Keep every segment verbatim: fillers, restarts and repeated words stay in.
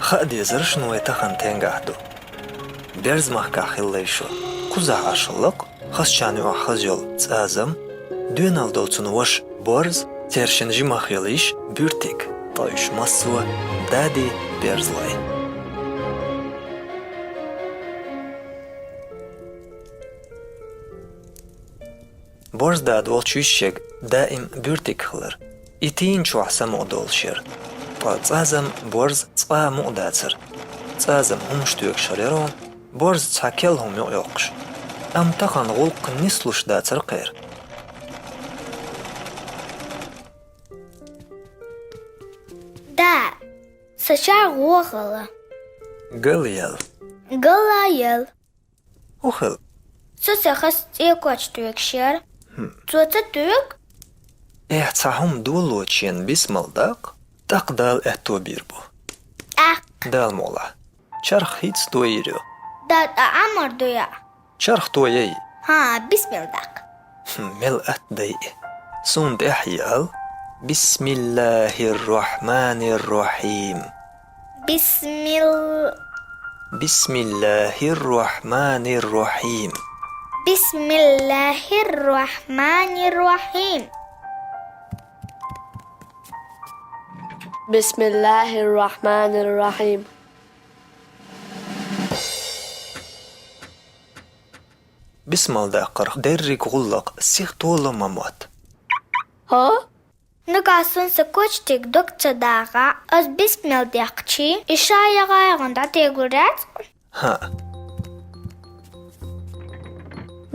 Кхаъ дезараш вай тахан тенгахь ду. Берзмахкахь хилла шо. Кхузахь Ӏаш лакха, хазачарна юкъахь хаза йола ЦӀазам, доьналла долчун ваша Борз, церан шин жимах йолу йиша Буьртиг, ткъа уьш массо а дади берзалой. Борз дада волчу йишега даим Буьртиг хилар. И тийна чохь самукъадолуш яра. Ткъа ЦӀазам, Борз цкъа а мукъа дацара. ЦӀазам хӀумаш тоьгуш хилла яра, Борз цхьа керла хӀума юкъайоккхуш. Амма тахана гӀуллакх нислуш дацара кхеран. Да, сан чарх гӀо хилла. Гал ял. Гал ял. ХӀун хилла? Со сан хаза цӀе коч тоьгуш яра. ХӀм. Цо ца тоьгу? Эхь, цхьа хӀума долочу шена бисмал даккха, тӀаккха Дала аьтто бийр бу. ТӀаккха. Дала мукъ лахь. Чарх хӀинца тойийр ю. Да, тӀа Ӏамор ду яа. Чарх тояй. ХӀан, бисмал даккха. ХӀм, мел атта дай. Суна тӀаьхьа ял. بسم الله الرحمن الرحيم. بسم ال- بسم الله الرحمن الرحيم. بسم الله الرحمن الرحيم. بسم الله الرحمن الرحيم. Бисмал даккхарх дерриг гӀуллакх сиха тола ма мотт. ХӀа? Нагахь санна сан коч тӀе дог ца дахахь, ас бисмал даьккхича, и ша яха-яха дӀатегур яц? ХӀаъ.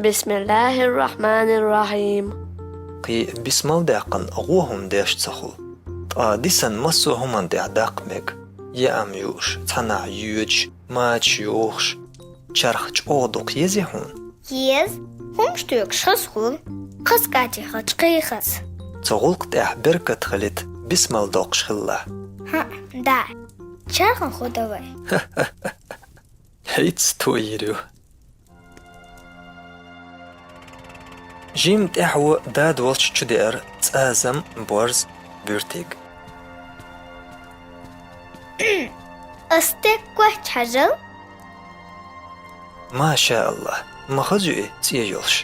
بسم الله الرحمن الرحيم. Кхин бисмал даьккхина гӀо хӀума деш ца хуьлу. Ткъа дисина массо а хӀуманна тӀехь даккха мега. Яам юуш, цхьанхьа йоьдуш, мачаш йохуш. Чарх чӀогӀа дукха езий хьуна? Еза. ХӀумаш тоьгуш хаза хуьлу. Хаза кӀантий хилча кхин хаза. Цу гӀуллакх тӀехь беркат хилийта бисмал доккхуш хилалахь. ХӀаъ, да. Чархан хӀу дан вай. ХӀинца тойийр ю. Жимма тӀаьхьо дада волчу чу деара ЦӀазам, Борз, Буьртиг. Ас стеган коч хьажал. Ма ша АллахӀ, ма хаза ю и цӀе йолуш,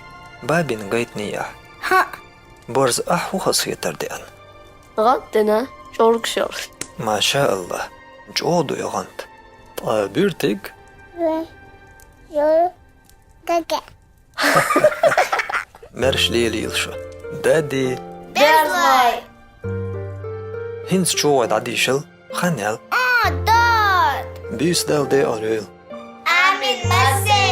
бабин гайтинехь. ХӀаъ. Борз, ахь хӀун хазахетар деана? ГӀант дина, чӀоргаш йолуш. Ма ша АллахӀ, чӀогӀа ду и гӀант. Ткъа Буьртиг? Маьрша лелийла шу. Дади. Берзалой! ХӀинца чӀогӀа дӀадийшал, хан ял. А, дад! Буьйса Дала декъал йойла. Амин, массеран!